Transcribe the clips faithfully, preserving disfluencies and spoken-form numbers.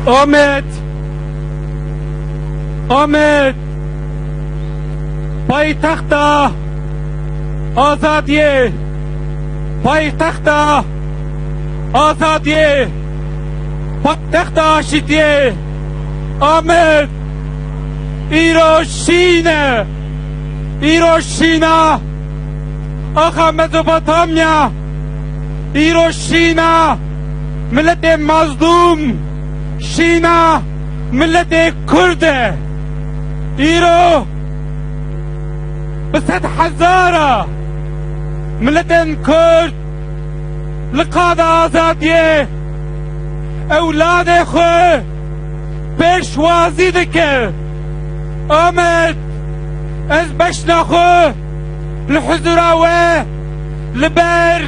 Amed, Amed, paytexta azadiyê, paytexta azadiyê, paytexta aşitiyê. Amed, îro şîn e, îro şîna axa Mezopotamya, îro şîna miletê mazlûm, şîna miletê Kurd e. Îro bi sed hezara miletên Kurd li qada azadiyê ewladê xwe pêşwazî dike. Amed, ez beşna xwe li huzura we li ber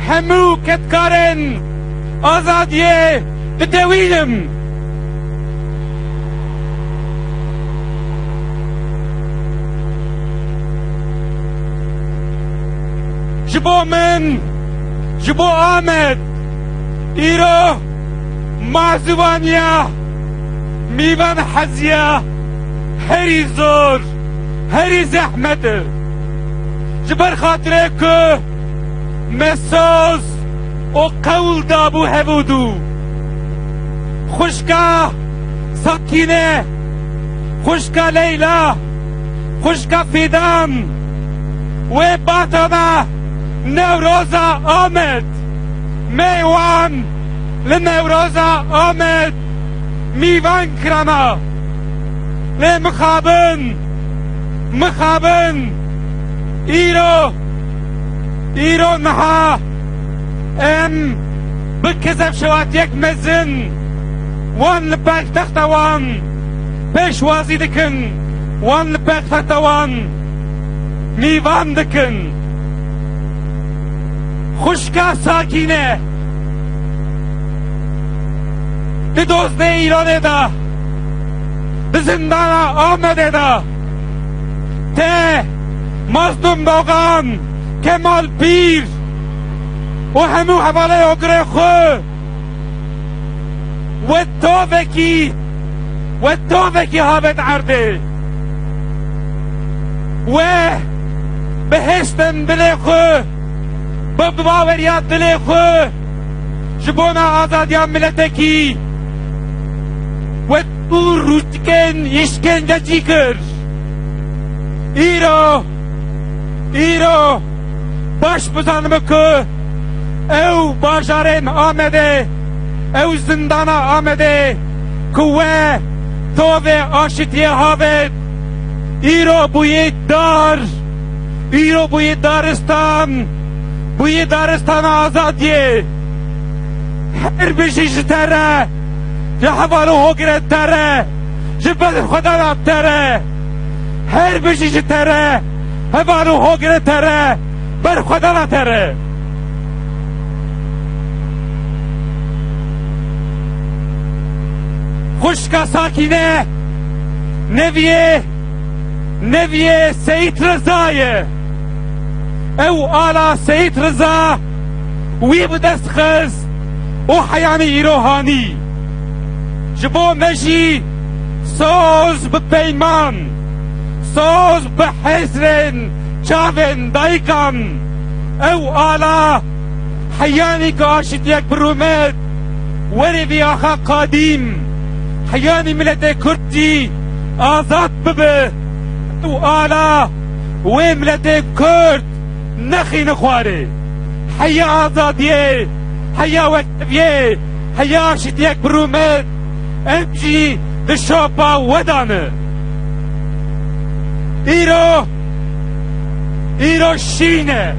hemû kedkarên azadiyê didewînim. Ji bo min, ji bo Amed, îro ma zivaniya mîvan heziya herî zor, herî zehmet e. Ji ber xatirê ku me soz û qewl dabû hevûdû. Xwişka Sakîne, xwişka Leyla, xwişka Fîdan, wê batana Newroza Amed. Me wan li Newroza Amed mîvan kirana. Lê mixabin, mixabin, îro, îro niha em bi kezebşewatiyek mezin wan li paytexta wan pêşwazî dikin, wan li paytexta wan mîvan dikin. Xwişka Sakîne di dozdeh Îranê de, di zindana Amedê de, te Mazlûm Dogan, Kemal Pîr û hemû hevalê hogirê xwe wek tovekî, wek tovekî havet erdê. We bi hêstin dilê xwe, bi baweriya dilê xwe ji bona azadiya miletekî wek û rûtikên îşkencecî kir. Îro, îro baş bizanime ku ew bajarên Amedê, ew zindana Amedê ku we tovê aşitiyê havêt, îro bûyî dar, îro bûyî daristan, bûyî daristana azadiyê. Her bijî ji te re, ji heval û hogirê te re, ji berxwedana te re. Her bijî ji te re, heval û hogirê te re, berxwedana te re. Xwişka Sakîne, neviyê, neviyê Seyîd Riza ye. Ew ala Seyîd Riza wî bi dest xist û heyanî îro hanî. Ji bo me jî soz bi peyman, soz bi hezrên çavên dayikan, ew ala heyanî ku aşitiyek bi rûmet werê vî axa qadîm, heyanî miletê Kurd jî azad bibe. Ew ala wê miletê Kurd nexîne xwarê. Heya azadiyê, heya wekteviyê, heya aşitiyek bi rûmet, em jî di şopa we de ne. Îro, îro şîn e.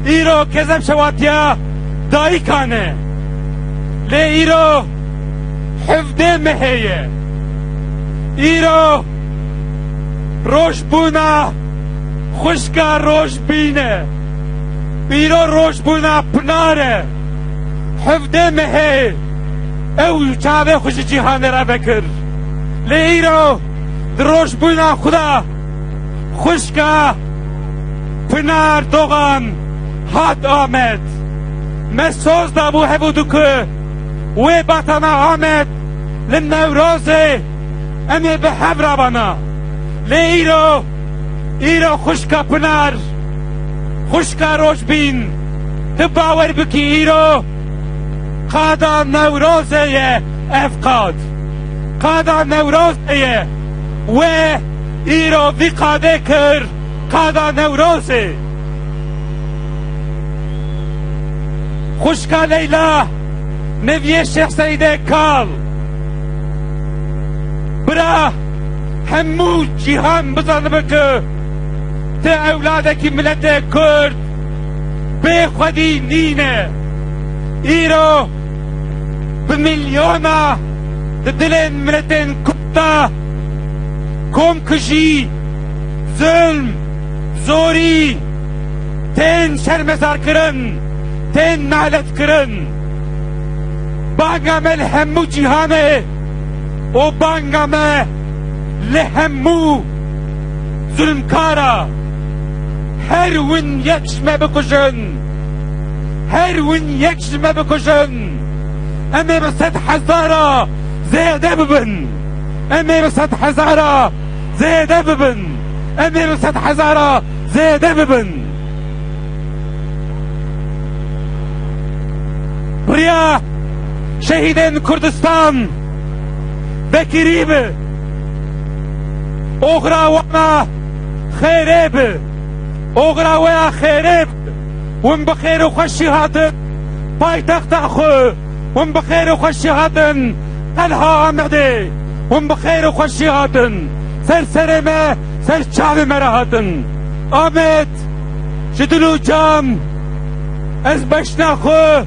Îro kezeb şewatiya dayikan e. Lê îro hevdeh mehê ye. Îro rojbûna xwişka Rojbîn e. Îro rojbûna Pinar e. Hevdeh mehê ew çavê xwe ji cîhanê re vekir. Lê îro di rojbûna xwe de xwişka Pinar Dogan hat Amed. Me soz dabû hevûdû ku Wê batana Amed li Newrozê em ê bi hev rabana. Lê îro, îro xwişka Pinar, xwişka Rojbîn, tu bawer bikî îro qada Newrozê ye ev qad. Qada Newrozê ye. Wê îro vî qadê kir qada Newrozê. Xwişka Leyla, neviyê Şêx Seîdê Kal. Bira, hemû cîhan bizanibe ku tu ewladekî miletê Kurd bê xwedî nîne. Îro bi milyona di dilên miletên Kurd de komkujî, zulm, zorî, tên şermezarkirin, tên naletkirin. Banga me li hemû cîhanê û banga me li hemû zulmkara. Her win yek ji me bikujin. Her win yek ji me bikujin. Em ê bi sed hezara zêde bibin. Em ê bi sed hezara zêde bibin. Em ê bi sed hezara zêde bibin. Riya şehîdên Kurdistan vekirî bi. Oxira wana xêrê bi. Oxira we ya xêrê bi. Hûn bi xêr û xweşî hatin paytexta xwe. Hûn bi xêr û xweşî hatin qelha Amedê. Hûn bi xêr û xweşî hatin. Ser serê me, ser çavê me re hatin. Amed, ji dil û can, ez beşna xwe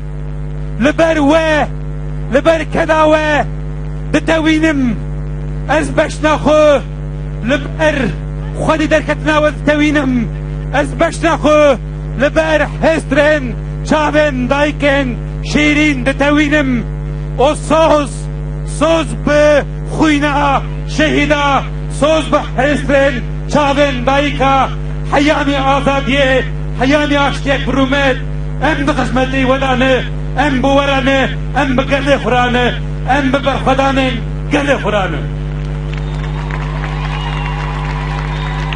li ber we, li ber keda we ditewînim. Ez beşna xwe li ber xwedî derketina we ditewînim. Ez beşna xwe li ber hêstirên çavên dayikên şîrîn ditewînim. Û soz, soz bi xwîna şehîda, soz bi hêstirên çavên dayika, heyamî azadiyê, heyamî aştiyek bi rûmet, em di xizmetî we de ne, em bi we re ne, em bi gelê xwe re ne, em bi berxwedanên gelê xwe re ne.